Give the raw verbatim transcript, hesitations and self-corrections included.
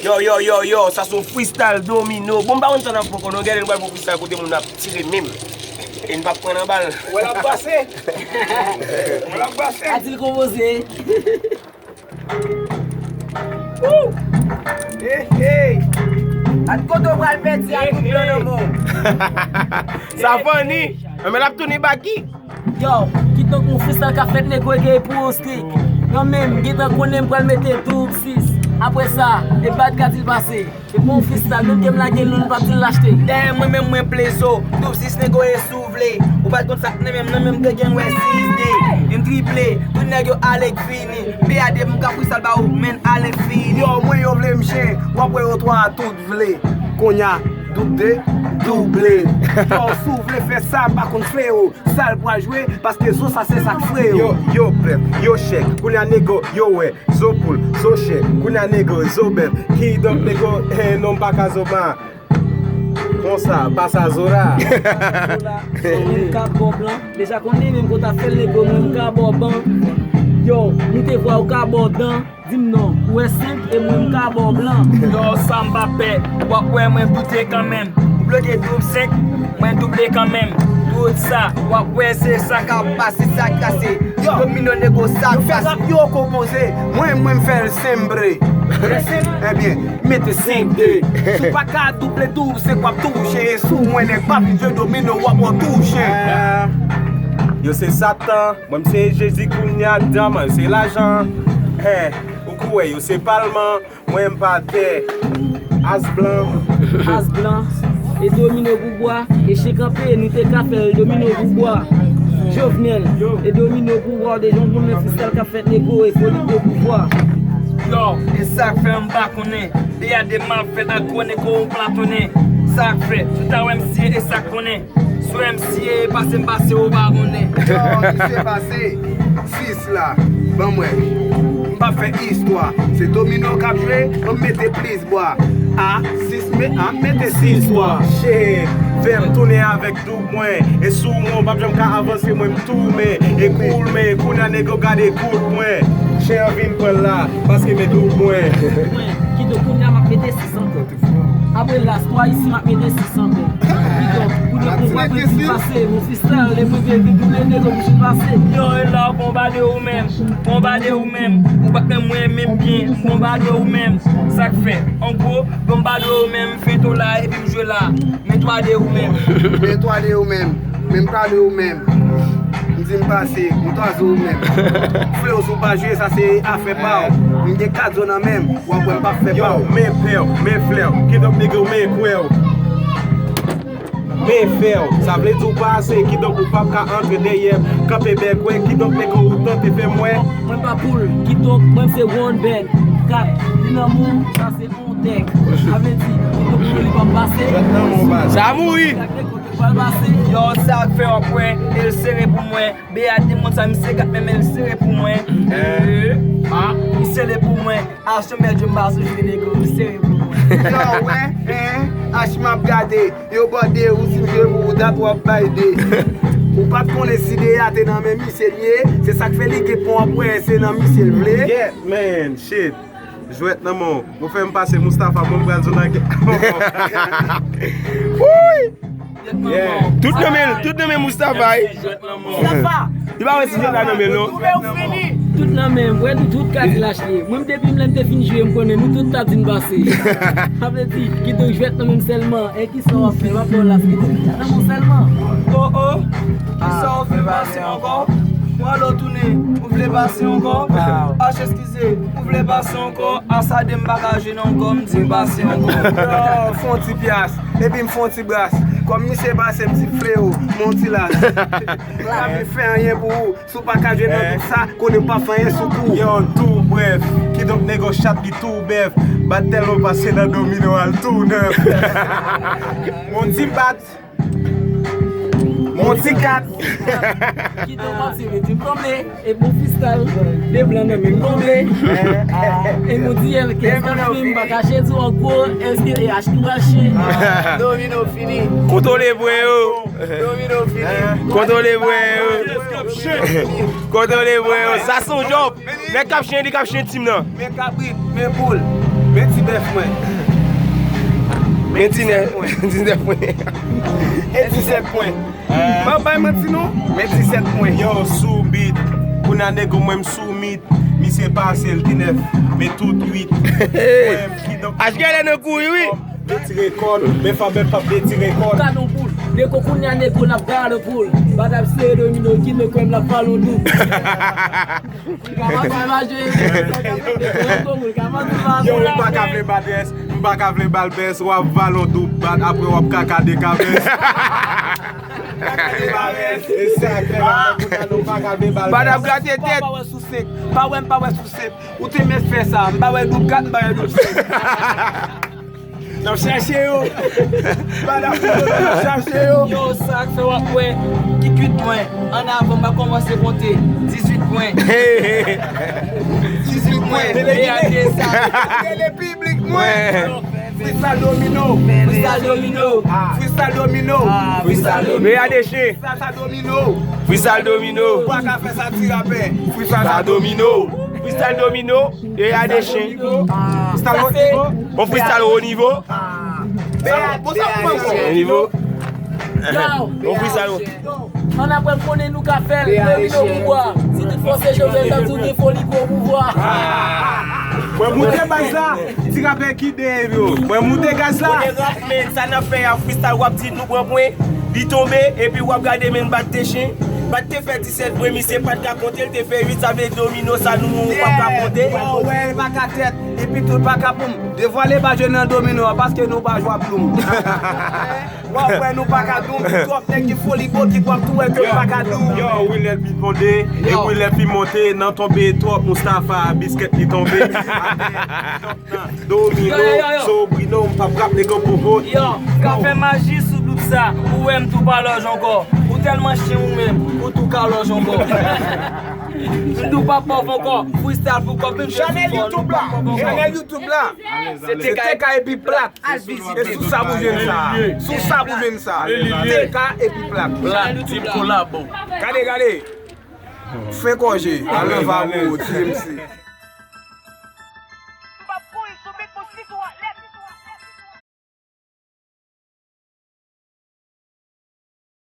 Yo, yo, yo, yo, sa se yon freestyle domino. Bon, m pa konn sa n ap fè ankò non, gade, nou pral fè yon freestyle kote moun ap tire menm. E n p ap pran nan bal. Wè l ap brase. Wè l ap brase. Atil konpoze. Hey, hey. Ak kote w pral pèdi ak tout blan nan men w. Sa funny. Men l ap tounen baki. Yo, kidonk yon freestyle k ap fèt, nego, e gen pou yon stick. Nan men m, gentan konnen m pral mete doub sis. Apre sa, e bat ka di l pase. E pou yon freestyle, menm ke m lage l, nou pa di l lachte. Dèyè mwen menm, mwen plezo. Doub sis, nego, e si w vle. Ou pa t konn sa k nan men m, nan men m te gen wè sis de. E m triple, tout nèg yo ale k vini. P A D, m ka freestyle ba ou, men ale k vini. Yo, mwen yo vle m chen, w ap wè yo twa a tout vle. Kounye a, doub de, double. Yo, si w vle fè sa, m pa konn flewo. Sa l pral jwe, paske zo sa se sa k fre yo. Yo, yo pèp, yo chèk, kounye a nego, yo wè, zo poul, zo chen, kounye a nego, zo bèf, kidonk nego, eh, non m pa ka zo ma. Konsa, pasa zo la. Mwen m ka bò blan, deja konnen menm kote a fè l nego, mwen m ka bò ban. Yo, moute vwa ou ka bò dan. Di m non, ou wè senk e mwen m ka ba w blan. Yo, sa m pa pè, w ap wè mwen doute kanmenm. Ou bloke doub senk, mwen double kanmenm. Tout sa, w ap wè se sa k ap pase, sa k kase. Yo, domino nego sa k pase. Yo fè rap yo konpoze, mwen, mwen m fè l senbre. Ebyen, mete senk de. Si w pa ka double doub senk, w ap touche. E si w wè nèg pa vin jwe domino, w ap wè w touche. Yo se Satan. Mwen m se Jezi kounye a, dam se lajan. Hen, ou kwè yo se palman, mwen m pa tè. As blan. As blan, e domino pou bwa, e chen kanpe, nou te ka fè l domino pou bwa. Jovenel, e domino pou bwa, de jan w konnen freestyle k ap fèt nego, e foli de pouvwa. Yo, e sa k fè m pa konnen, de a de m ap fèt ankò nego ou platonnen. Sa k fè, tout a wè m siye, e sa k konnen. Sou M C A pase m pase ou pa konnen. Yo, misye pase sis la, ban mwen. M p ap fè istwa. Se domino k ap jwe, an m mete plis bwa. A sis, me, a m mete sis bwa. Shit, fè m tounen avèk doub mwen. E sou mwen, w p ap janm ka avanse, mwen m tou men. E koul men, kounye a nego gade kout mwen. Chen an vin pran l la, paske men doub mwen. Mwen, kidonk kounye a m ap mete sis ankò. Apre las twa isi m ap mete sis ankò. Kidonk, kounye a konba mwen fin pase, mon freestyle, le mwen vye vin double nego bouch li pase. Yo, e la, konba de ou menm, konba de ou menm, ou pa t menm mwen menm byen, konba de ou menm. Sa k fè, an gwo, konba de ou menm, fento la, epi m jwe la, men twa de ou menm. Men twa de ou menm. Men m pale ou menm. M di m pase, m twaze ou menm. Flew, si w pa jwe, sa se afè pa w. M gen kat zo nan men m, w ap wè m p ap fè pa w. Yo, men pè w, men flè w, kidonk nego men kwè w. Men fè w, sa vle di w pase, kidonk ou p ap ka antre dèyè m. Kanpe bèk wè, kidonk nego ou tante fè m wè. Mwen pa poul, kidonk mwen se one bed, kat, li nan mou, sa se Tèk. Sa vle di, li te pou li pa pase. Sa mouri. Pral pase. Yo, sa k fè w ap wè, e l sere pou mwen. B A demonn sa, misye gat men, men l sere pou mwen. Eh. Ah, li sere pou mwen. Action mèt jwe m pa sou jwe nego, li sere pou mwen. Yo, wè, hein, H m ap gade. Yo bòde ou si m jwe pou ou dat w ap bay de. Ou pa t konnen si de a te nan men misye l ye. Se sa k fè li gen pon ap wè, se nan misye l vle. Yeah, man, shit. Jwèt nan men w. Ou fè m pase Moustapha, mwen m pral zo nan kè. Wouy! Yeah. Tout nan men, tout nan men Moustapha, wi. Moustapha! Li pa wè si jwèt la nan men l, non. Tout nan men, wè, tout, tout ka di l achte. Mwen, depi m lè m te fin jwe, m konnen nou tout ta di n pase. Sa vle di, kidonk jwèt nan men m sèlman. E kisa w ap fè? M ap fè w las kidonk jwèt nan men w sèlman. Oh, oh! Kisa w vle pase ankò? Mwen, lò tounen, ou vle pase ankò? Ache Ou vle pase ankò? Asade m pa ka jwenn ankò, m di m pase ankò. Yo, fè yon ti pyas, epi m fè yon ti bras. Kòm misye pase m di flewo, m yon ti las. M pa vle fè anyen pou ou, si w pa ka jwenn nan tout sa, konnen m pa fè anyen sou kou. Yo, tou brèf, kidonk nego chat li tou bèf. Bat tèlman pase nan domino al tou nèf. M yon ti bat. Mon ti kat. Ki te pase, men ti m tonbe. E bon freestyle, de blan nan men m tonbe. E nou di, eh, ke sa fim pa kache di w an gwo, èske e achte ou achte? Domino fini. Kontwole bwen yo. Domino fini. Kontwole bwen yo. Kontwole bwen yo. Sa se yon djòb. Nèg k ap chen, li k ap chen tim nan. Men kabrit, men poul, men ti bèf mwen. Men ti nèf, ti nèf pwen. E disèt pwen. Pa bay manti non. Men disèt pwen. Yo, sou bit. Kounye a nego mwen m sou mit. Misye pase l ti nèf. Men tout uit. Mwen m kidonk. Achte lè nan kouri wi. Detire kòd, men fabèk p ap detire kòd. Gadon poul, de kokounè a nego n ap gadon poul. Badab sere domino ki men kwè m l ap balon doub. Yo, m pa ka vle badès, m pa ka vle balbès, w ap balon doub bat, apre w ap kaka de kabès. Kaka de kabès. E sa k fè kounye a nou pa ka vle balbès. Badab grate tèt. Pa wè sou senk, pa wè m pa wè sou senk. Ou te mèt fè sa, m pa wè doub kat, m pa wè doub senk. N ap chache yo. Madam Foudo, n ap chache yo. Yo, sa k fè w ap wè ki kuit mwen. An avan, m pa kòmanse konte. Dizuit pwen. Dizuit pwen. Rele piblik mwen. Freestyle domino. Freestyle domino. Freestyle domino. Freestyle domino. Freestyle domino. Freestyle domino. Ou pa ka fè sa ti rapè. Freestyle domino. Freestyle domino. E a de chen. Freestyle haut niveau. Bon freestyle haut niveau. Bon freestyle haut. Bon freestyle haut. An apre m konnen nou ka fè l, domino pouvwa. Si tout fòse Jovenel tankou gen foli gwo pouvwa. Mwen moute baz la, ti rapè ki deye yo. Mwen moute gaz la. Kote rap men, sa n ap fè a freestyle, w ap di nou pran pwen, li tonbe, epi w ap gade men bat te chen. Bat te fè disèt pwen, misye pa t ka konte, l te fè uit, sa vle domino, sa nou, w ap rakonte. Yo, wè, baka tèt, epi tout baka poum. Devwale ba jwe nan domino a, paske nou pa jwa ploum. W ap wè nou pa ka doum, twòp nèg ki foli bokit, w ap tou wè ke nou pa ka doum. Yo, wi lè l pi fonde, e wi lè l pi monte, nan tonbe twòp, Moustapha, biskèt li tonbe. Domino, yo, yo, yo. Sobrino, m p ap rap nèg pou vot. Yo, ka fè maji sou doub sa, ou wè m tou pa lòj ankò. Ou tèlman chen ou menm, ou tou ka lòj ankò. M tou pa pòv ankò, freestyle pou kòb, menm Chanèl YouTube la, chanèl YouTube la. Se T K epi plat. Al vizite. E sou sa pou jwenn sa. Sou sa pou jwenn sa. T K epi plat. Plat, Team Kolabo. Gade, gade. Fè kòje. Alè va ou, T M C.